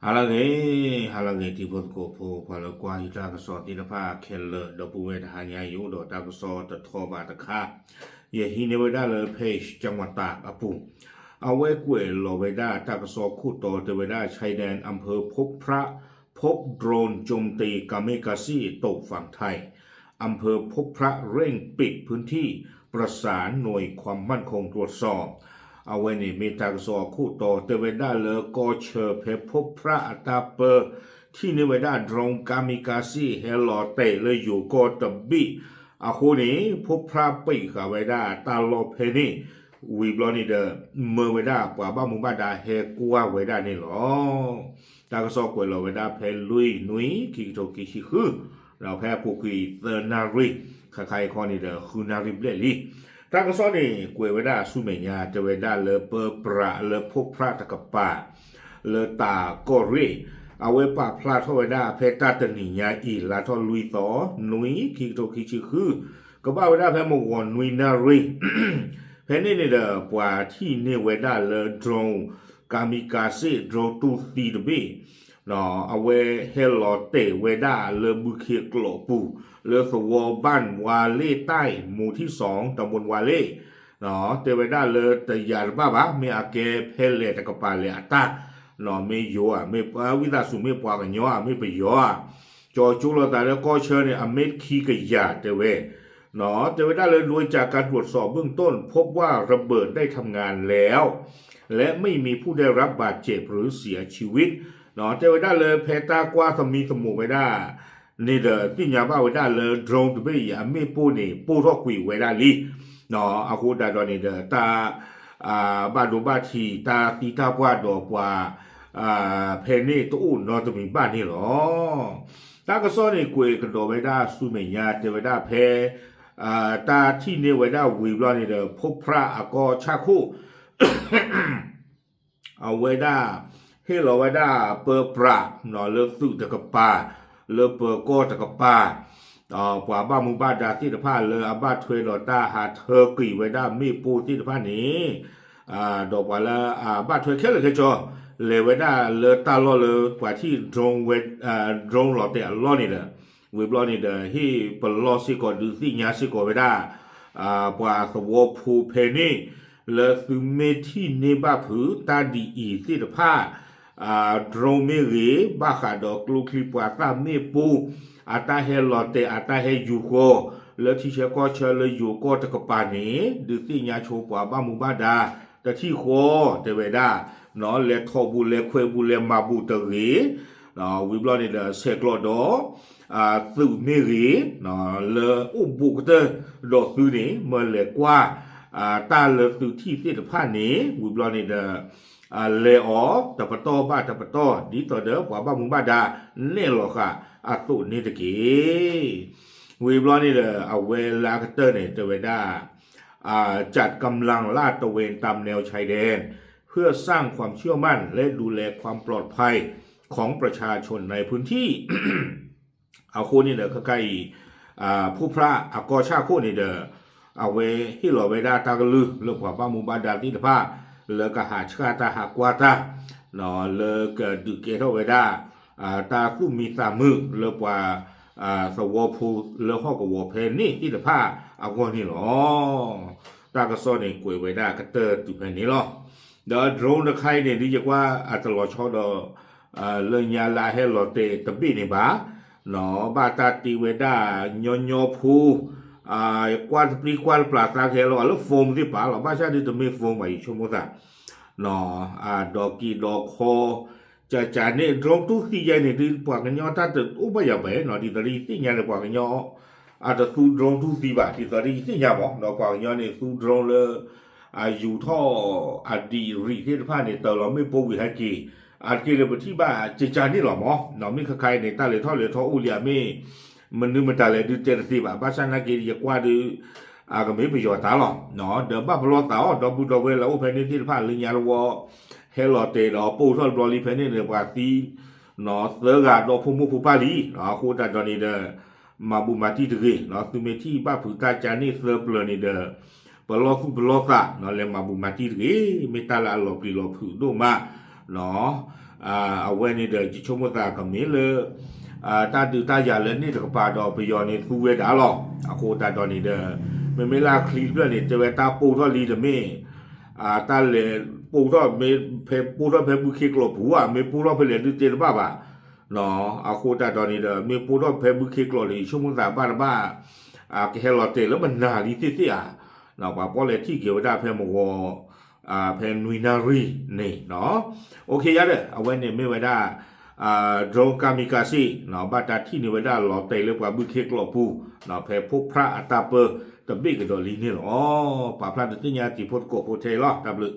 ဟါလၢအဂ့ၤ, ဟါလၢအဂ့ၤ တံၤဖိသကိးဖိ ပှၤလၢကွၢ်ယတၢ်ကစီၣ်သ့ၣ်တဖၣ်ခဲလၢာ် ဒီပုၢ်ဝဲၢ်တဟါညါအံၤ အိၣ်ဒီးတၢ်ကစီၣ်တထီဘးတခါ, ယဟံးန့ၢ်ဝဲဒၣ်လၢ page ကၠၣ်မတၤအပူၤ, အဝဲကွဲးလီၤဝဲဒၣ်တၢ်ကစီၣ်ခိၣ်တီတဲဝဲဒၣ် ชายแดนอำเภอพบพระ พบโดรนโจมตี kamikaze ตกฝั่งไทย อำเภอพบพระเร่งปิดพื้นที่ ประสานหน่วยความมั่นคงตรวจสอบ အဝဲန့ၣ်မ့ၢ်တၢ်ကစီၣ်အခိၣ်တီတဲဝဲဒၣ်လၢ ကီၢ်ဆၢဖဲဖိဖြၣ်အတၢ်ပၢ ထံၣ်န့ၢ်ဝဲဒၣ် drone kamikaze ဟဲလီၤတဲာ်လၢယိၤကီၢ်တဘ့ၣ်အဃိန့ၣ် ဖိဖြၣ်ပံးဃာ်ဝဲဒၣ်တၢ်လီၢ်ဖဲန့ၣ်, ဝံၤဘျီန့ၣ်ဒီး မၢဝဲဒၣ်ပှၤဘၣ်မူဘၣ်ဒါဟဲကွၢ်ဝဲဒၣ်န့ၣ်လီၤ. တၢ်ကစီၣ်ကွဲးလီၤဝဲဒၣ်ဖဲလွံၢ်နွံ ခံကထိခံဆံဃု ဒီးဖဲအပူၤကွံာ်သၢနၣ်ရံၣ်, ခါခါအံၤခီန့ၣ်ဒီး ဃုနၣ်ရံၣ်ဘျဲၣ်လံ. တၢ်ကစီၣ်န့ၣ် ကွဲးဝဲဒၣ်ဆူမဲာ်ညါ တဲဝဲဒၣ်လၢပၢပြးလၢဖိဖြၣ်တကပၤ လၢတၢ်ကီၢ်ရ့ၣ်, အဝဲပာ်ဖျါထီၣ်ဝဲဒၣ်ဖဲတၢ်တနံၤညါအံၤ လါထီၣ်လွံၢ်သီ နွံ ခံကထိခံဆံဃု, ကဘၣ်ဝဲဒၣ်ဖဲမုၢ်ဂီၤနွံနၣ်ရံၣ် ဖဲန့ၣ်န့ၣ်ဒီး ပှၤထံၣ်န့ၢ်ဝဲဒၣ်လၢ drone kamikaze drone တူၢ်သံတဘ့ၣ် အဝဲဟဲလီၤတဲာ်ဝဲဒၣ်လၢဘုခ့ကျိာ်ပူၤ လၢသဝီဘၣ်ဝါလ့ၣ်တၢ် မူၤထံၣ်စီၣ် တမူၤဝါလ့ၣ်, တဲဝဲဒၣ်လၢတယၤတဘၣ်ဘၣ် မ့ၢ်အကဲဖဲလဲၣ်တကပၤလဲၣ်အတၢ်, မ့ၢ်ယိၤဧါ မ့ၢ်ဝံသးစူၤ မ့ၢ်ပှၤကညီဧါ မ့ၢ်ပယီၤဧါ, ကၠီကၠိလိာ်သးလၢကီၢ်ဆၢန့ၣ် အမ့ၢ်ခံကယၤတဲဝဲ တဲဝဲဒၣ်လၢ โดยจากการตรวจสอบเบื้องต้น พบว่าระเบิดได้ทำงานแล้ว และไม่มีผู้ได้รับบาดเจ็บหรือเสียชีวิต တဲဝဲဒၣ်လၢဖဲတၢ်ကွၢ်သမံသမိးဝဲဒၣ်န့ၣ်ဒီး သ့ၣ်ညါဘၣ်ဝဲဒၣ်လၢ drone တဘ့ၣ်အံၤ အမ့ၣ်ပိၢ်န့ၣ် ပိၢ်ထီၣ်ကွံာ်ဝဲဒၣ်လံ. အဃိဒၣ်ဒီးန့ၣ်ဒီး တၢ် ဘၣ်ဒိဘၣ်ထံး တၢ်သံတၢ်ပှၢ်ဒီးပှၤ ဖဲန့ၣ်တအိၣ်နီတမံၤဘၣ်န့ၣ်လီၤ. တၢ်ကစီၣ်န့ၣ် ကွဲးကဒီးဝဲဒၣ်ဆူမဲာ်ညါ တဲဝဲဒၣ်ဖဲ တၢ်ထံၣ်န့ၢ်ဝဲဒၣ်ဝံၤဘျီန့ၣ်ဒီး ဖိဖြၣ်အကီၢ်ဆၣ်ခိၣ် အဝဲဒၣ် ဟ့ၣ်လီၤဝဲဒၣ်ပၢပြး လၢသုးတကပၤ လၢပၢၤကီၢ်တကပၤ ပှၤဘၣ်မူဘၣ်ဒါသ့ၣ်တဖၣ်လၢအဘၣ်ထွဲဒီးတၢ်ဟးထၢက့ၤဝဲဒၣ်မ့ၣ်ပိၢ်သ့ၣ်တဖၣ်န့ၣ် ဒီးပှၤလၢအဘၣ်ထွဲခဲလၢာ်ခဲဆ့ လဲၤဝဲဒၣ်လၢတၢ်လီၢ်လၢပှၤထံၣ် drone လီၤတဲာ်အလီၢ်န့ၣ်ဒီး ဝံၤဘျီန့ၣ်ဒီး ဟ့ၣ်ပလီၢ်စ့ၢ်ကီး ဒုးသ့ၣ်ညါစ့ၢ်ကီးဝဲဒၣ် ပှၤသဝီဖိဖဲန့ၣ် လၢသုမ့ၢ်ထံၣ်န့ၢ်ဘၣ်ဖုးတၢ်ဒ်အံၤသ့ၣ်တဖၣ် drone မ့ၢ်ဂ့ၤ ဘၣ်ဃးဒီးကျိချံပှၤသၣ်မ့ၣ်ပိၢ် အတၢ်ဟဲလီၤတဲာ် အတၢ်ဟဲယူၤဃီၤ လၢထံဆၢကီၢ်ဆၢလၢယိၤကီၢ်တကပၤန့ၣ် ဒုးသ့ၣ်ညါဆိပှၤဘၣ်မူဘၣ်ဒါ တထံၣ်ဃီ တဲဝဲဒၣ် လဲၤထီၣ်ဘူးလဲၤခွဲးဘူး လဲၤမၤဘူးတဂ့ၤ ဝံၤဘျီန့ၣ်ဒီး ဆဲးကျိးဒီး သုးမ့ၢ်ဂ့ၤ လၢအိၣ်ဘူးကတၢၢ်ဒီးသုန့ၣ် မၢလဲၤကွၢ် တၢ်လၢသုထံၣ်သ့ၣ်တဖၣ်န့ၣ် ဝံၤဘျီန့ၣ်ဒီး လဲၤအီၤတပတီၢ်ဘၣ်တပတီၢ် ဒ်သိးဒီးပှၤဘၣ်မူဘၣ်ဒါနဲၣ်လီၤဃာ်အသိးန့ၣ်တက့ၢ်. ဝံၤဘျီန့ၣ်ဒီး အဝဲလၢအကတၢၢ်န့ၣ် တဲဝဲဒၣ် จัดกำลังลาดตระเวนตามแนวชายแดน เพื่อสร้างความเชื่อมั่นและดูแลความปลอดภัยของประชาชนในพื้นที่ အဃိန့ၣ်ဒီး ခဲခါအံၤ ဖိဖြၣ်အကီၢ်ဆၣ်ခိၣ်န့ၣ်ဒီး အဝဲဟ့ၣ်လီၤဝဲဒၣ်တၢ်ကလုၢ် လၢပှၤဘၣ်မူဘၣ်ဒါသ့ၣ်တဖၣ် လၢကဟးဆှၣ်တၢ်ဟးကွၢ်တၢ် လၢကဒုးကဲထီၣ်ဝဲဒၣ် တၢ်သူၣ်မံသးမုာ်လၢပှၤ သဝီဖိလၢဟီၣ်ကဝီၤဖဲန့ၣ်သ့ၣ်တဖၣ်အဂီၢ်န့ၣ်လီၤ. တၢ်ကစီၣ်န့ၣ်ကွဲးဝဲဒၣ်ကတၢၢ်တုၤဖဲန့ၣ်လီၤ. ဒီး drone တခါအံၤန့ၣ် ဒ်ယကွၢ်အတလီၤဆီဒီး လၢညါလၢအဟဲလီၤတဲာ်တဘ့ၣ်န့ၣ်ဘၣ်, ဘၣ်တၢ်တ့ဝဲဒၣ်ညီညီဖိ ကွၢ်တပျံၤကွၢ်တပျၢ်သးကဟဲလီၤလၢ phone သ့ၣ်ပာ်လီၤ ဘၣ်ဆၣ်ဒ်တမ့ၢ် phone ဘၣ် ယဆိကမိၣ်သး ဒီးက့ၤဒီးခီ ကကန့ၣ် drone တူၢ်သံယဲန့ၣ် ဒ်ပှၤကညီတၢ်တအိၣ်ဘၣ်ယၤဘၣ်နီၤ ဒ်သိးဒီးယသ့ၣ်ညါန့ၣ် ပှၤကညီ အတသူ drone တူၢ်သံဘၣ် ဒ်သိးဒီးယသ့ၣ်ညါမး ဒီးပှၤကညီန့ၣ် သူ drone လၢ အယူၤထီၣ် အဒံးရံၣ်သ့ၣ်တဖၣ်န့ၣ် တၢ်လီၤမ့ၣ်ပိၢ်ဝံၤဟဲက့ၤ အတက့ၢ်လၢပထံၣ်ဘၣ်ကကန့ၣ်လီၤမး မ့ၢ်ခါခါအံၤန့ၣ် တၢ်လဲၤထီၣ်လဲၤထီအိၣ်လံ အမ့ၢ် မနုၤမတၤလဲၣ်ဒုးတဲတသ့ဘၣ် ဘၣ်ဆၣ်နာ်က့ ယကွၢ်ဒုး အကမ့ၢ်ပယီၤတၢ်လီၤ ဒီးဘၣ်ပလီၢ်သးအီၤ ဒီပုၢ်ဒီဝဲၢ်လၢအိၣ်ဖဲန့ၣ်သ့ၣ်တဖၣ်လၢညါတဝီ ဟဲလီၤတဲာ်ဒီးပိၢ်ထီၣ်တဘျီလံဖဲန့ၣ်ဒီး ပှၤသံ သၢဂၤဒီဖိမိၢ်ဖိပၢ်လံ အဃိသတးဒီးန့ၣ်ဒီး မၤဘူးမၤတံၢ်တဂ့ၤ သုမ့ၢ်ထံၣ်ဘၣ်ဖုးတၢ်ကန့ၣ်သၢပျၢၤန့ၣ်ဒီး ပလီၢ်သူၣ်ပလီၢ်သး လဲၤမၤဘူးမၤတံၢ်တဂ့ၤ မ့ၢ်တၢ်လၢအလီၤပျံၤလီၤဖုးဒိၣ်မး အဝဲန့ၣ်ဒီး ယဆိကမိၣ်သးကမ့ၢ်လၢ တၢ်ဒုးတၢ်ယၤလၢန့ၣ်တကပၤဒီး ပယီၤန့ၣ်သူဝဲဒၣ်လီၤ. အဃိသတးဒီးန့ၣ်ဒီး မ့မ့ၢ်လၢအချံတဖျၢၣ်န့ၣ် တဲဝဲတၢ်ပိၢ်ထီၣ်လံတမ့ၢ် တၢ်လဲၤပိၢ်ထီၣ် မ့ၢ်ဖဲပိၢ်ထီၣ်ဖဲဘုခ့ကျိာ်ပူၤဧါ မ့ၢ်ပိၢ်ထီၣ်ဖဲလဲၣ်ဒုးတဲတဘၣ်ဘၣ်. အဃိသတးဒီးန့ၣ်ဒီး မ့ၢ်ပိၢ်ထီၣ်ဖဲဘုခ့ကျိာ်န့ၣ် ယဆိကမိၣ်သးဘၣ်တဘၣ် ကဟဲလီၤတဲာ်လၢမနၤလံသ့ၣ်သ့ၣ်ဧါ. ပှၤပီၣ်လဲၣ်ထံၣ်က့ၤဝဲဒၣ်ဖဲမဂီၤ ဖဲနွံနၣ်ရံၣ်န့ၣ် အိၣ်ခ့ယါဒီး အဝဲန့ၣ်မ့ၢ်ဝဲဒၣ် drone kamikaze ဘၣ်တၢ်ထံၣ်န့ၢ်ဝဲဒၣ်လီၤတဲာ်လၢပှၤဘုခ့ကျိာ်ပူၤ ဖဲဖိဖြၣ်အတၢ်ပၢတဘ့ၣ်ကဒီးလံန့ၣ်လီၤ. ပာ်ဖျါဒုးသ့ၣ်ညါတံၤဖိသကိးဖိထဲအံၤလီၤ. တၢ်ဘျုး